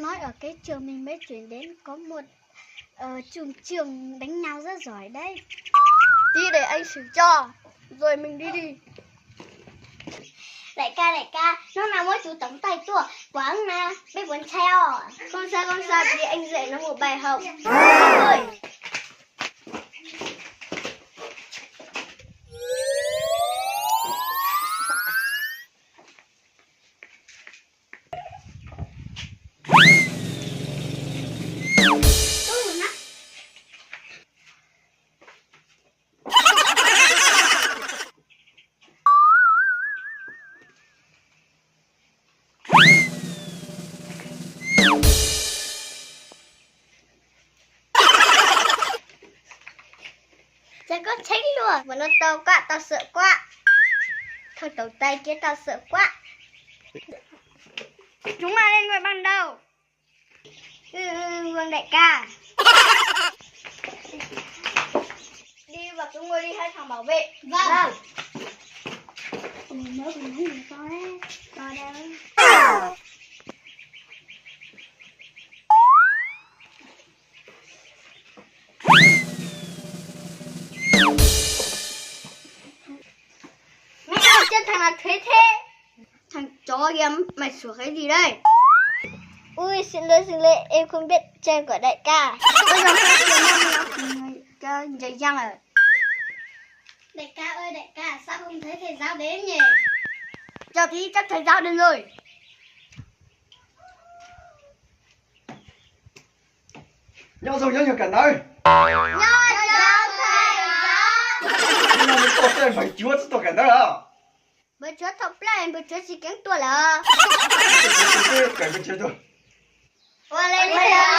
Nói ở cái trường mình mới chuyển đến có một, ờ, chủ trường đánh nhau rất giỏi đấy. Tí để anh chỉ cho, rồi mình đi đi. Đại ca, đại ca, nó nào mới chủ tổng tài tua, quảng mà, biết quảng theo. Không sao, không sao, tí anh dạy nó một bài học. Ôi. Sao có chén luôn mà nó to quá, tao sợ quá. Thôi tụi tay kia tao sợ quá. Chúng mày lên ngoài ban đầu. Ừ, ừ, vâng đại ca. Đi và cứ ngồi đi hai thằng bảo vệ. Vâng. Vâng. Ủa, nhớ còn mấy người con ấy. Con đâu? Mẹ ơi, chân thằng nào thế thế? Thằng chó kia mày sửa cái gì đây? Ui, xin lỗi, xin lỗi, em không biết chân của đại ca. Ôi, dòng xe của mày nó, cho giày dăng à? Đại ca ơi, đại ca, sao không thấy thầy giáo đến nhỉ? Cho tí chắc thầy giáo đến rồi. Nyob zoo nyob nyob kawm ntawv. Nyob zoo thầy giáo. Nyob zoo, npawg Cuab tsis tuaj kawm ntawv los? Npawg Cuab thaum plaub npawg Cuab tsis keev tuaj lawm. Kawm npawg Cuab tuaj. Ua li thầy giáo.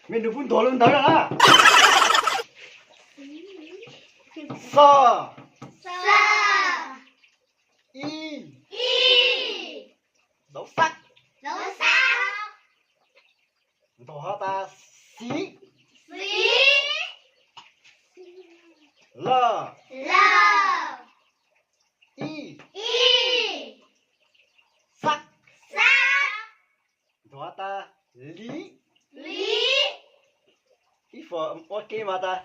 Me nus kuj ntuag lub ntawv na. Xo. Ib. Dấu sắc. Ntog has tas xí. L. Y. Sắc. Ntog has tas lý. Ib phom ua ke mas tas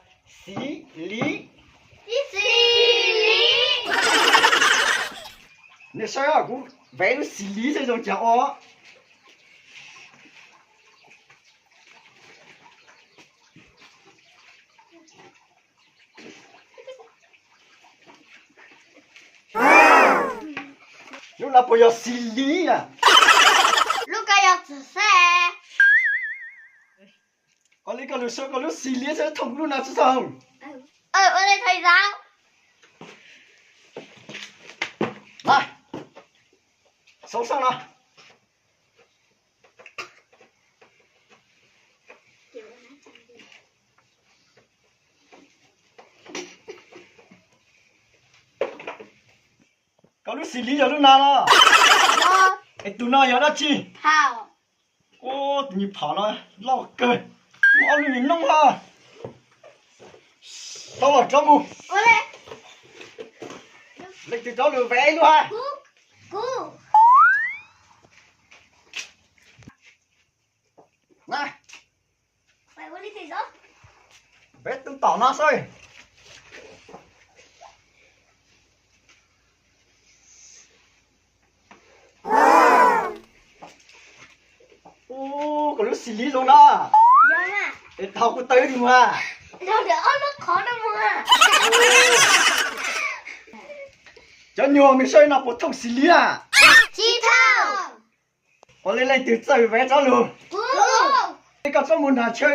xí lý. Nej saib kuv vev lub xis lis xwb zoo cas ua. Lub no puas yog xis lis na? Lub ko yog txim xeb. Ua li koj lug sau koj lub xis lis xwb, thooj lub no tsis tau. Ua li thầy giáo. Los, sau xab no. Koj lub xis lis yog lub no los? Es tus no yog dab tsi? Ua, tus nyuag phom no loj kawg, muaj ob lub nyuag noob os. Tau los tso mus. Leej twg rov lug vev lub hab? Na, vev tub tom no xwb. Ua, koj lub xis lis zoo no. Es tau kuv taw ib tug mus. Cov nyuag me saib no puas thooj xis lis na? Tsis thooj. Ua li leej twg txawj vev tsob lug? Koj tsob mus nrag tsheb.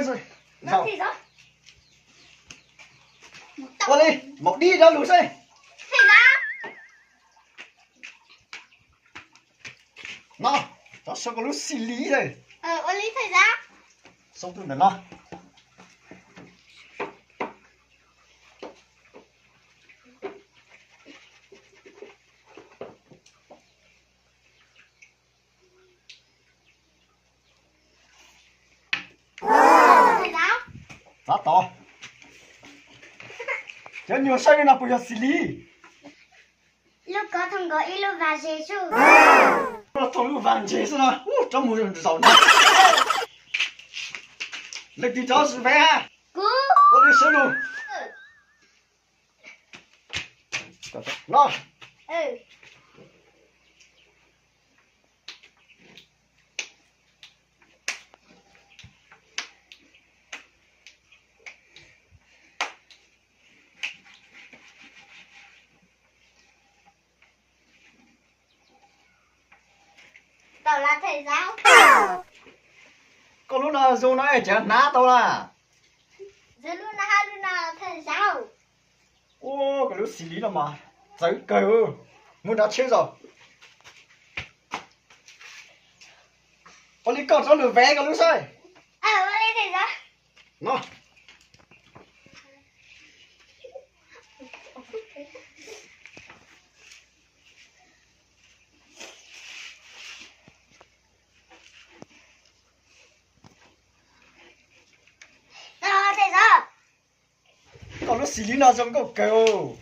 Ua li, maum dib tsob lug seb. No, tsob sau koj lub xis lis. Sau tus ntawm no. Xav tod, cov nyuag saib li no puas yog xis li? Lub ko thooj nkaus ib lub vas ntses xwb. Thooj lub vas ntses xwb no, rov mus zaum ntag. Leej twg rov sim ve ha? Kuv. Ua li sawv lug. No. Tau lawm thầy giáo. Koj lub no zoo no es cas hnav tau lawm? Lub no, lub no thầy giáo. Ua, koj lub xis li no mas txawv kawg. Mus nrad tsheb zaum. Ua li koj rov lug vev koj lub saib. Ua li thầy giáo. No. Thầy giáo. Koj lub xis li no zoo nkauj kawg.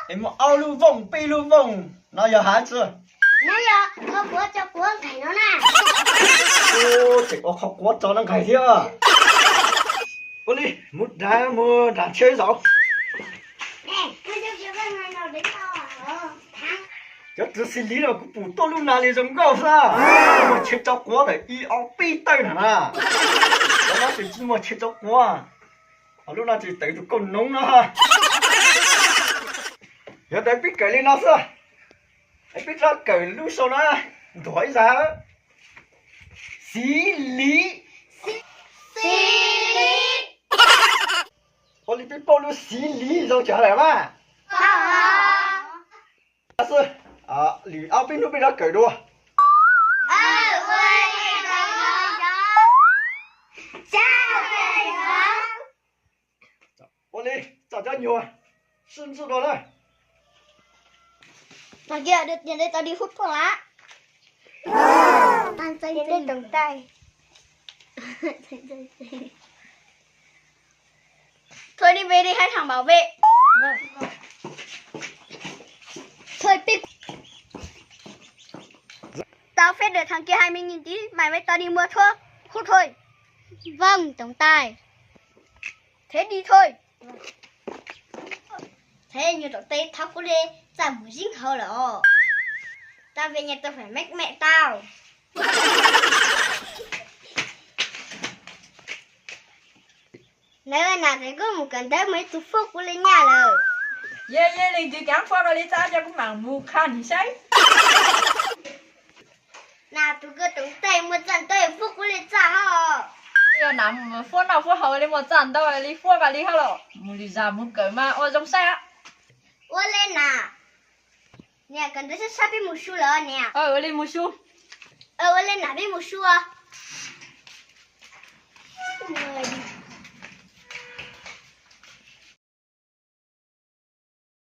Es muaj ob lub vooj peb lub vooj no yog hais tsi? No yog qhov quav tso quav nqaim no na. Tseem ua qhov quav tso no nqaim thiab. Ua li mus nrad, mus nrad tsheb zaum. Cov txiv xis li no kuv pum tuaj lub na li zoo nkauj xwb. Muaj tsheb tso quav tawm ib ob peb tawm na na. Cov no tseem tsis muaj tsheb tso quav. Ho lub no tseem tawm tus kauj noov no. Yog tas peb kawm li no xwb. Es peb rov kawm lub sau na, nthuav ib zag. Xis li. Xis li. Ua li peb paub lub xis li zoo cas lawm mas. Xwb, lwm ob peb hnub peb rov kawm dua. Ua li, txog cov nyuag sib ntxub dua na. Tag kis tau đi hút thuốc lá. Tag kis đi tổng tài. Thôi đi về đi, hai thằng bảo vệ. Thôi, pib. Tao phép đuổi thằng kia hai mươi nghìn tí, mày với tao đi mua thuốc hút thôi. Vâng, tổng tài. Thế đi thôi. Thế nyuag rau teb thab kuv li, txaj muag zib hauv lawm os. Tao về nhà tao phải mách mẹ tao. Nab, nas tsev koj mus kawm ntawv muaj ib tug fuab kuv li nyaj lawm. Yog leej twg kam fuab koj li txaj coj kuv mam mus qha nws saib. Nas tus koj toov tes muaj txaj ntau fuab kuv li txaj hos. Yog nas fuab noj fuab haus li muaj txaj ntau li fuab koj li hos los mus lwm zag mus kawm mas ua zoo saib. Ua li nas, niam kawm ntawv sab sab peb mus su lawm niam. Ua li mus su. Ua li nas peb mus su os.